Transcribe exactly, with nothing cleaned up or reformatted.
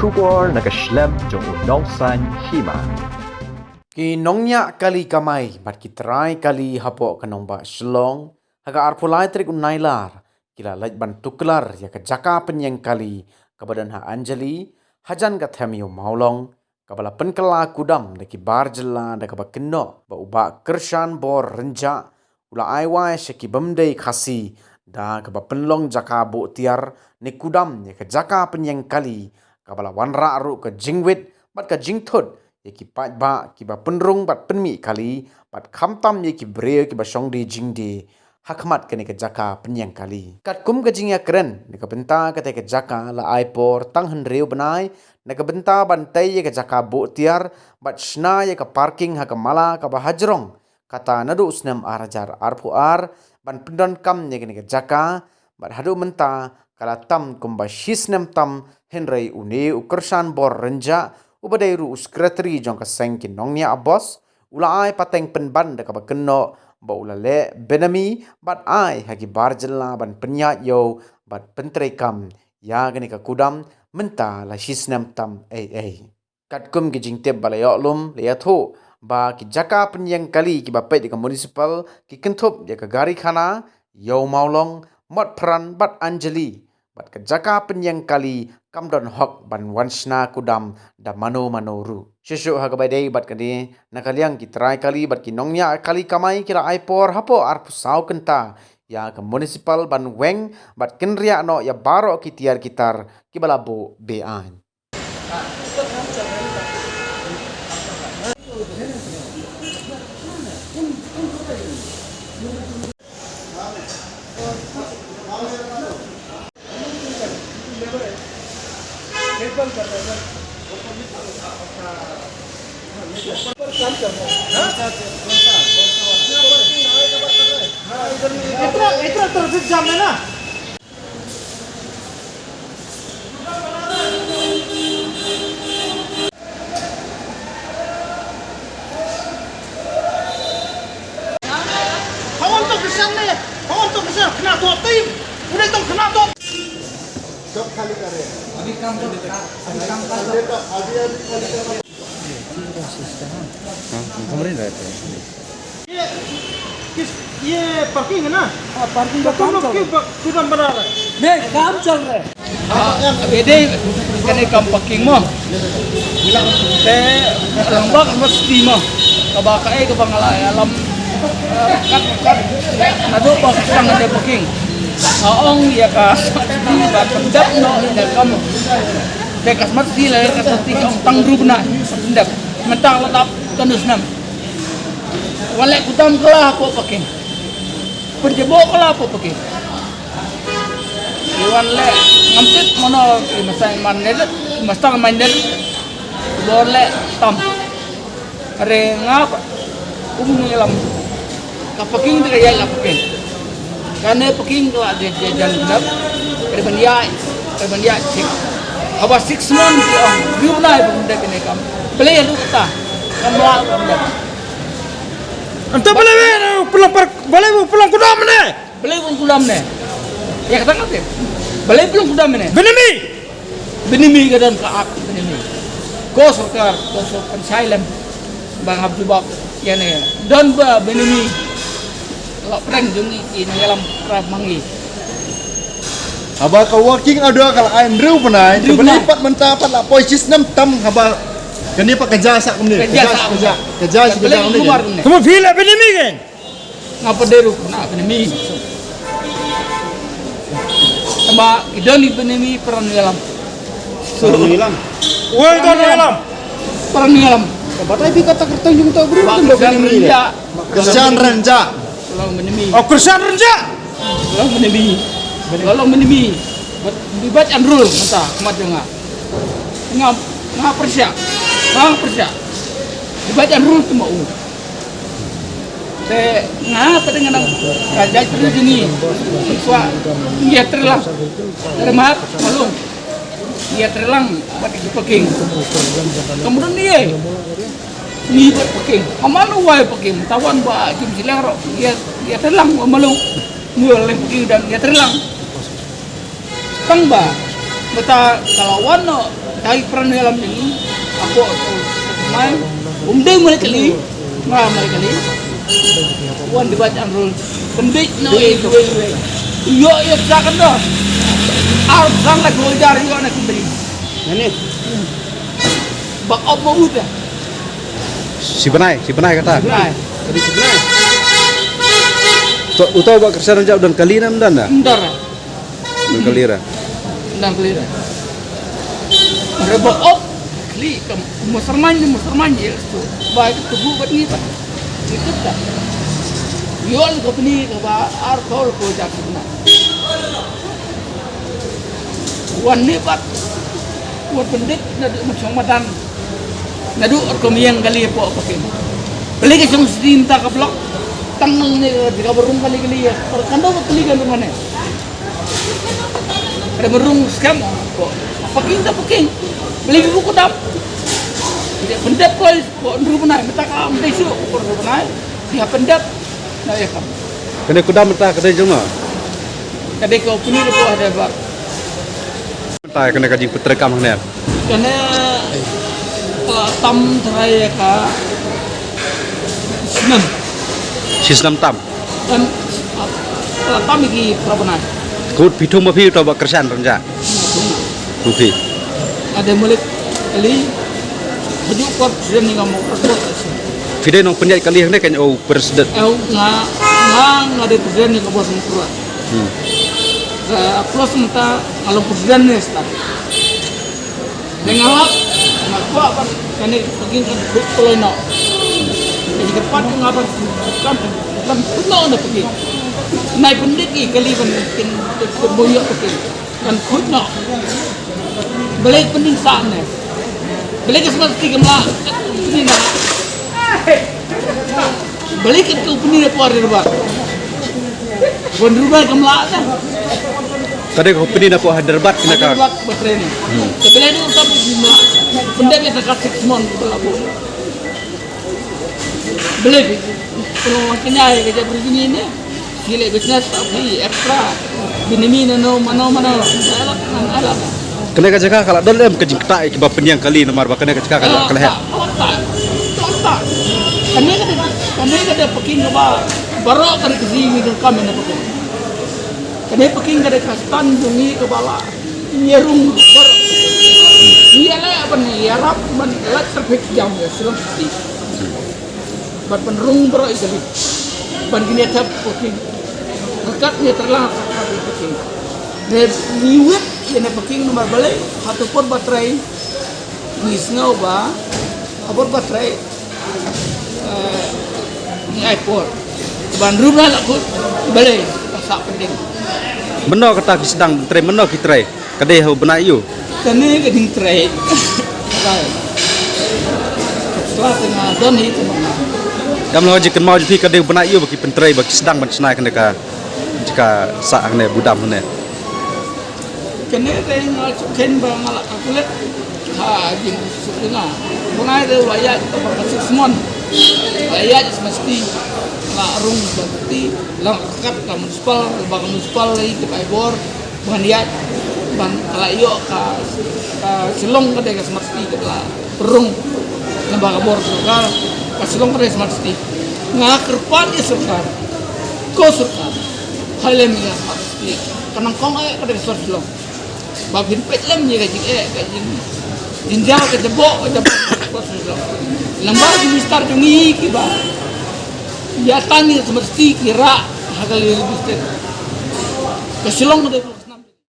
Khubor na ka shlem jong u nongsaiñ hima. Ki nongñiah kali kamai bad ki trai kali hapoh ka nongbah Shillong, ha ka arphew lai tarik u Nailar, ki la leit ban tuklar ïa ka jaka pynïeng kali kaba don ha Anjali, hajan ka them ïew Mawlong, kaba la pynkylla kudam da ki bar jylla da kaba kynnoh ba u Bah Kyrshan Bor Rynjah u la ai wai sha ki bym dei Khasi da kaba pynlong jaka buh tiar ne kudam ïa ka jaka pynïeng kali kaba la wanrah ruh ka jingwit bad ka jingthut ïa ki paidbah kiba pynrung bad pynmih kali bad khamtam ïa ki briew kiba shong die jingdie ha khmat kane ka jaka pynïeng kali. Katkum ka jingïakren na ka bynta kata ka jaka la ai por tang hynriew bnai na ka bynta ban tei ïa ka jaka buh tiar bad shna ïa ka parking ha ka mala kaba hajrong, kata naduh u snem ar hajar arphew ar ban pyndonkam ïa kane ka jaka bad haduh mynta ka la tam kumba shi snem tam, hynrei une u Kyrshan Bor Rynjah uba dei ruh u sekretari jong ka seng ki nongñiah bos u la ai pateng pynban da kaba kynnoh ba u la leh bynmi bad ai ha ki bar jylla ban pynïaid ïew bad pyntreikam ïa kane ka kudam mynta la shi snem tam ei ei. Katkum ki jingtip ba la ïoh lum la ïathuh ba ki jaka pynïeng kali kiba peit ïa ka municipal ki kynthup ïa ka Garikhana, ïew Mawlong, Motphran bad Anjali. Bad ka jaka pynïeng kali kam don hok ban wan shna kudam da mano mano ruh. Shuh shuh ha kaba ïadei bad kane, na ka liang ki trai kali bad ki nongñiah kali kamai ki la ai por hapoh arphew saw kynta ïa ka municipal ban weng bad kynriah noh ïa baroh ki tiar ki tar kiba la buh be-aiñ. इतना इतना ट्रैफिक जाम है ना। Kawan tu kesan ni, kawan tu kesan kena dua tim. Udah tu kena dua. Jok kali kare. Abhi kam to, abhi kam to. Abhi, abhi kali kare. ये, किस, ये पार्किंग है ना? हाँ, पार्किंग का तो काम चल रहा है। नहीं, काम चल रहा है। Ïa dei kane kam parking mo. Te lambak mesti mo. Kaba kaei kaba nga la ïalam. Kat kat naduh ba ka sdang kane parking. Nga ong ïa ka smat sdi ba pyndep noh ïa ka mo. Te ka smat sdi la ka smat sdi ong tang ruh bnai pyndep. Mynta la dap kano snem. Wan leh kudam kylla hapoh parking. Pynjah bok kylla hapoh parking. Wan leh ngam tip mano i masa man ne, i masa man ne. Bok leh tam. Are nga um ngi lam. Ka parking te ka ïaid la parking. Kane parking ka la de de jan dap. Are ban ïaid, are ban ïaid sik. Haba six months ki ong, ri u nai ban de kane kam. Balei haduh kata. Kam la ban de. Anta balei we, pulang par, balei we pulang kudam ne? Balei pulang kudam ne? Ïa kata nga tip. Balei pulang kudam ne? Bynmi. Bynmi ka don ka ak bynmi. Ko sorkar, ko sorkar shai lem. Ba ngap jubab ïa ne. Don ba bynmi. La prank jong ngi ki nongïalam pra mangi. Haba ka working order ka la ai hynriew bnai, hynriew bnai. Te balei pat mynta pat la poi shi snem tam haba kane pat ka jia sa kumne. Ka jia sa kumne. Ka jia sa kumne. Kumno phi la bynmi kein? Nga pat dei ruh na bynmi. Tangba ki don i bynmi para nongïalam. Para nongïalam. Wei, don nongïalam. Para nongïalam. Batai phi kata kyrteng jong uta u briew. Ba Kyrshan Rynjah. Kyrshan Rynjah. Long bynmi. Oh, Kyrshan Rynjah. Long bynmi. Long bynmi. Bad, bad enroll mynta khmat jong nga. Nga, nga pyrshah. Nga pyrshah. Bad enroll tu ma u. Te nga pat nga nang ka jait ri jong ngi. Kwah ngi ïatreilang. Te mat malum. Ngi ïatreilang bad ki parking. Kemudian ngi, ngi bad parking. Ka man u wai parking. Tawan ba kim siliang ro. Ngi ïatreilang malum. Ngi leh parking dan ngi ïatreilang. Tang ba mynta ka la wan noh Ai pran ïalam ini. Apo mai. Um dei malik kali. Nga malik kali. Wan di bach anrul. Pendek no e dua dua. Yo yo sa kan do. Ar sang la gojar yo na kumbri. Ini. Bak op mo uta. Si benai, si benai kata. Benai. Tadi si benai. Uto uto bak kersa ranja udan kali na mendan da. Ndar. Nang kalira. Nang kalira. Reba op. Kli kam muserman ni muserman ye tu. Ba ke tubu bat ni ba. Itu ta. Yol ko bini ko ba ar ko ko jak na. Wan ni bat. Wan pendek na du macam madan. Na du ko miang kali po ko kin. Beli ke song steam ta ka blok. Tang ni ka berung kali kali ya. Kan do kali kan mana. Ada merung scam. Paking tak paking. Beli buku dam. Dia pendap kau ko nru benai. Minta ka am dai su ko nru benai. Dia pendap. Nah ya kam. Kena kudam minta kedai jong no. Kedai kau puni ko ada bak. Minta kena kajing peterekam kena. Kena, eh, tam terai ka senam. Si senam tam. Em, ah, tam iki pra benai. Kut pitung ma phi to ba kersan ranja. Phi. Ada mulik kali. Haju kor president ni kamu kor. Phi dei nong penjat kali ne kan o president. Eh, nga, nga, nga dei president ni kamu semua. Hmm. Eh, plus minta kalau president ni start. Dei nga lap, nga kwah ban kane ka paging kan khuid kloi noh. Dei ka pat nga ban kan kan khuid noh na paging. Nai pyndik i kali ban kin kin boyok paging. Kan khuid noh. Balei pyndik sa ne. Balei ka smat ti gamla. Ni na. Balik ka tu puni na por derbat. Wan rumah gamla ta. Kadai ka puni na por derbat kena ka. Derbat batrai ni. Hmm. Sebelum tu tak puni na. Pendek ni tak six month tu lah bu. Beli. Kalau kena ya kerja begini ni. Sila business tak beli extra. Binimi nano mano mano. Alah, alah. Kane ka jaka ka la don em ka jingktah ïa kiba pynïeng kali namar ba kane ka jaka ka la ka la heh. Kane ka dei, kane ka dei paking kaba baroh ka dei ka jingïadon kam ïa paking. Kane paking ka dei ka stand jong ngi kaba la ïarung baroh. Ngi la ban ïarap ban la traffic jam ïa Shillong City. Ban pynrung baroh ïa kali. Ban kine thep paking. Ka kat ne tyrla ka kat ïa paking. Ne ngi wit ïa ne paking namar balei. Hato por ba trei. Ngi sngew ba ha por ba trei. Eh, ngi ai por. Ban ruh ba la kut balei. Ka sa pending. Mynno kata ki sdang trei, mynno ki trei. Ka dei ha u bnai ïu. Kane ka ding trei. Ka dei. Sla te nga don hi te ma nga. Dam lo ji kynmaw ji phi ka dei u bnai ïu ba ki pyntrei ba ki sdang ban shna kane ka jaka sah kane budam kane. Kane dei nga chukhen ba nga la ka kulet. Ha jing suk nga. Bnai dei wa ya ka ba ka six month. Wa ya ji semesti. La rung semesti. La ka kat ka municipal, ba ka municipal lai ka bai bor. Ban ïaid ban ka la ïoh ka, ka Shillong ka dei ka smart city ka la rung. Namar ka bor sorkar ka Shillong ka dei smart city. Nga kyrpad ïa sorkar, ko sorkar, hai lem ïa smart city. Ka nang kong eh ka dei ka sor Shillong. Ba phin peit lem ïa ka jing eh ka jing jing ja ka jabo ka jabo ko sor Shillong. Namar minister jong ngi kiba ïa tang ïa smart city ki rah ha ka Lien District. Ka Shillong ka dei